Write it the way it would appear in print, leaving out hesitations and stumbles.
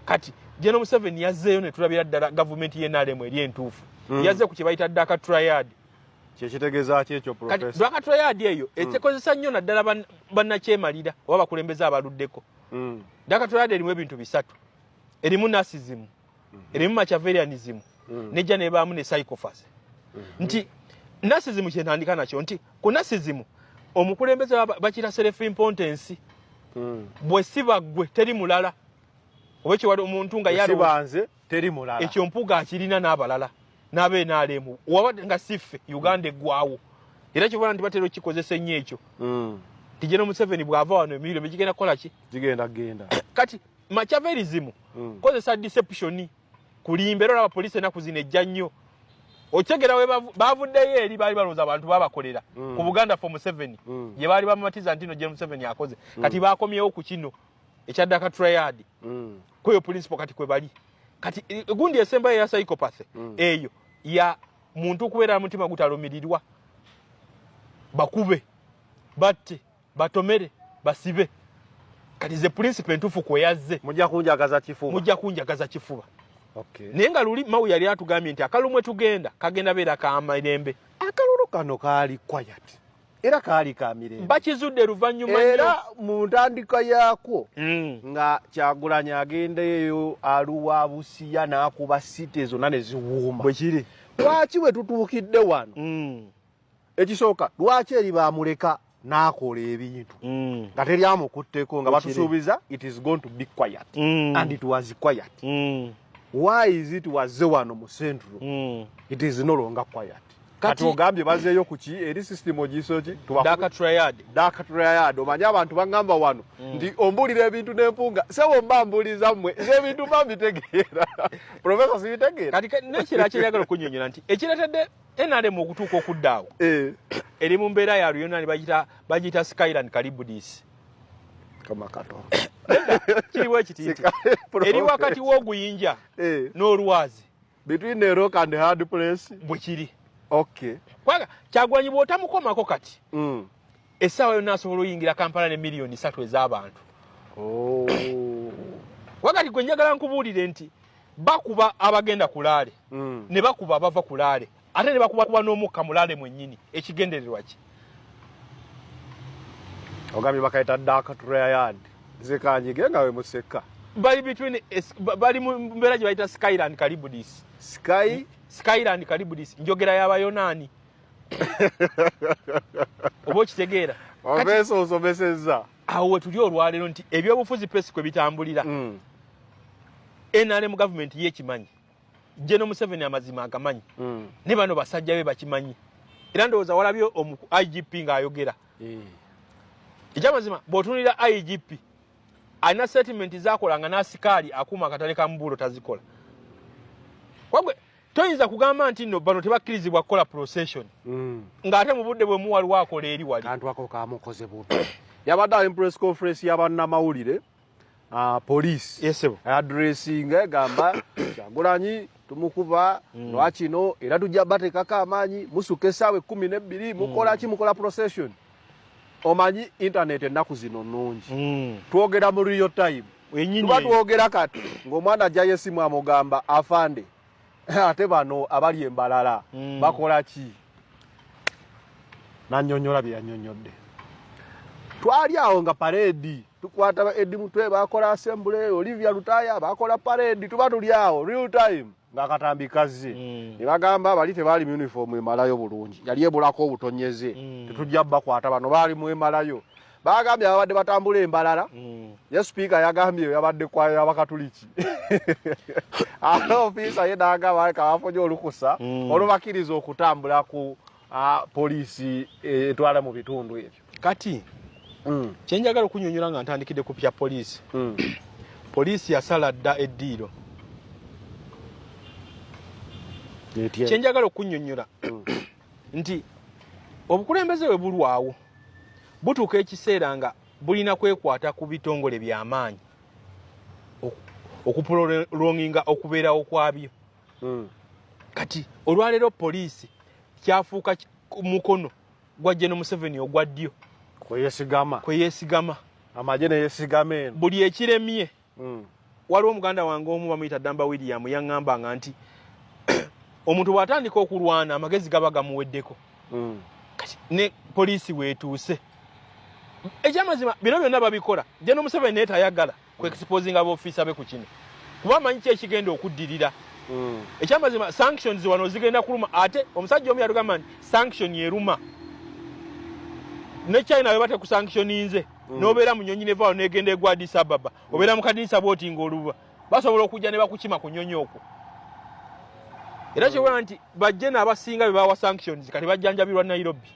Kati General Museveni yazzeeyo ne tulabira ddala gavumenti y'NRM eri entuufu. Yazze ku kye bayita Dark Triad. Kyekitegeeza ki ekyo, Kati Professor? Dark Triad eyo etekozesa nnyo naddala bannakyemalira oba bakulembeze abaluddeko. Dark Triad erimu ebintu bisatu. Erimu narcissism, erimu Machiavellianism, nejja nebaamu ne psychopathy. Nti narcissism kyentandika nakyo nti ku narcissism omukulembeze bakira self importance. Bwe siba ggwe teri mulala. Oba ekyo wali omuntu nga yalo sibanze teri mulala. Ekyo Mpuuga akirina n'abalala n'abe NRM. Waba nga siffe Uganda eggwawo. Era kyobona nti batera okikozesa ennyo ekyo. Nti General Museveni bw'ava wano emirembe gigenda kukola ki? Gigenda genda. Kati Machiavellism kozesa deception kulimba, era olaba poliisi ennaku zino ejja nnyo. Okitegera we bavuddeyo eri baali balowooza abantu babakolera ku Buganda for Museveni. Gye baali bamumatiza nti no General Museveni akoze. Kati bakomyewo ku kino ekya Dark Triad. Kweyo principle kati kwe bali. Kati gundi esembayo ya psychopathy eyo ya muntu kubeera mutima gutalumirirwa. Bakube, batte, batomere, basibe. Kati ze principle entuufu kwe yazze. Mujja kunjagaza kifuba. Mujja kunjagaza kifuba. Naye nga luli Mao yali atugambye nti akalumwe tugenda kagenda beera ka mirembe. Akalulu kano kaali quiet. Era kaali ka mirembe. Bakizudde luvannyuma nnyo. Era mu ntandikwa yaakwo nga Kyagulanyi agendeyo Arua, Busia n'akuba city zonna ne ziwuuma. Bwe kiri. Lwaki bwe tutuukidde wano? Ekisooka, lwaki eri baamuleka n'akola ebintu nga teri amukutteko, nga batusuubiza it is going to be quiet. And it was quiet. Why is it wazze wano mu Central? It is no longer quiet. Kati ogambye bazeeyo ku ki? Eri system ogiso ki? Dark Triad. Dark Triad. Omanyi abantu bangamba wano nti ombuulira ebintu n'empunga. Ssebo mba mbuuliza mmwe. Nze ebintu mba mbitegeera. Professor sibitegeera. Kati n'ekirala kye njagala okunnyonnyola nti ekireetedde NRM okutuuka okudda awo. Eri mu mbeera ya Luyonaani bagiyita Scylla and Charybdis. Kama kato. Kiriwo ekitiiti. Eri wakati w'oguyinja n'olwazi. Between the rock and the hard place. Bwe kiri. Kubanga Kyagulanyi bw'otamukomako kati, essaawa yonna asobola oyingira Kampala ne miliyoni 3 ez'abantu. Wakati gwe njagala nkubuulire nti bakuba abagenda ku laale, ne bakuba abava ku laale, ate ne bakuba n'omukka mu laale mwennyini. Ekigendererwa ki? Ogambye bakayita Dark Triad. Nze kanjige nga we museka. Bali between bali mu mbeera gye bayita Scylla and Charybdis. Sky? Scylla and Charybdis, njogera y'Abayonaani. Oba okitegeera? Obeesa osomesezza. Awo we tuli olwaleero nti ebyobufuzi pesi kwe bitambulira. NRM government ye ekimanyi. General Museveni amazima agamanyi. Ne bano basajja be bakimanyi. Era ndowooza walabye IGP ng'ayogera. Ekyamazima bw'otunuulira IGP alina statement z'akola nga n'asikaali akuuma akatale ka Mbuulo tazikola. Wabwe toyinza kugamba nti nno bano tebakkirizibwa kukola procession. Ng'ate mu budde bwe muwa waliwo akola eri wali. Kantu ako kamukoze bubi. Yabadde ali mu press conference y'abannamawulire, police. Yes, sir. Addressing egamba Kyagulanyi tumukuba lwakino era tujja bateekako amaanyi, musuka essaawa ekkumi n'ebbiri, mukola ki, mukola procession. Omanyi internet ennaku zino nnungi. Twogera mu real time. Wennyini. Tuba twogera kati ng'omwana ajjayo essimu amugamba afande. Ate bano abali embalala bakola ki? Nannyonnyola bye yannyonnyodde. Twali awo nga parade, tukwata ba Eddie Mutwe bakola assembly, Olivia Lutaya bakola parade, tuba tuli awo real time ng'akatambi kazze. Ne bagamba bali tebaali mu uniform emalayo bulungi, yali ebulako obutonyeze. Tetujja bakwata bano baali mu emalayo. Bagambye ababadde batambula embalala. Ye speaker yagambye yabadde kwayo abakatuliki. Ate ofiisa ye n'agamba aleka bafunye olukusa olubakkiriza okutambula ku poliisi etwala mu bitundu ebyo. Kati kye njagala okunnyonnyola nga ntandikidde ku bya poliisi. Poliisi yasala dda eddiiro. Kye njagala okunnyonnyola nti obukulembeze bwe bulwawo butuuka ekiseera nga bulina kwekwata ku bitongole by'amaanyi okupolonginga okubeerawo kwabyo. Kati olwaleero poliisi kyafuuka mukono gwa General Museveni ogwa ddyo. Kwe yeesigama. Kwe yeesigama. Amagye ne yeesigama eno. Buli ekiremye Waliwo omuganda wange omu bamuyita Damba William, yaŋŋambanga nti omuntu bw'atandika okulwana, amagezi gaba gamuweddeko. Kati ne poliisi weetuuse, ekyamazima bino byonna babikola. Gen Museveni naye tayagala ku exposinga aboofiisa be ku kino, kuba amanyi ki ekigenda okuddirira. Ekyamazima sanctions wano zigenda kuluma. Ate omusajja omu yatugamba nti sanction eruma. Ne China bwe batekusanctioninze, n'obeera mu nyonyi nevaawo negenda egwa Addis Ababa, obeera mu kadinisa bwoti ng'oluba, basobola okujja ne bakukima ku nyonyi okwo. Era kyobula nti bajje n'abasinga be bawa sanctions kati bajjanjabirwa Nairobi.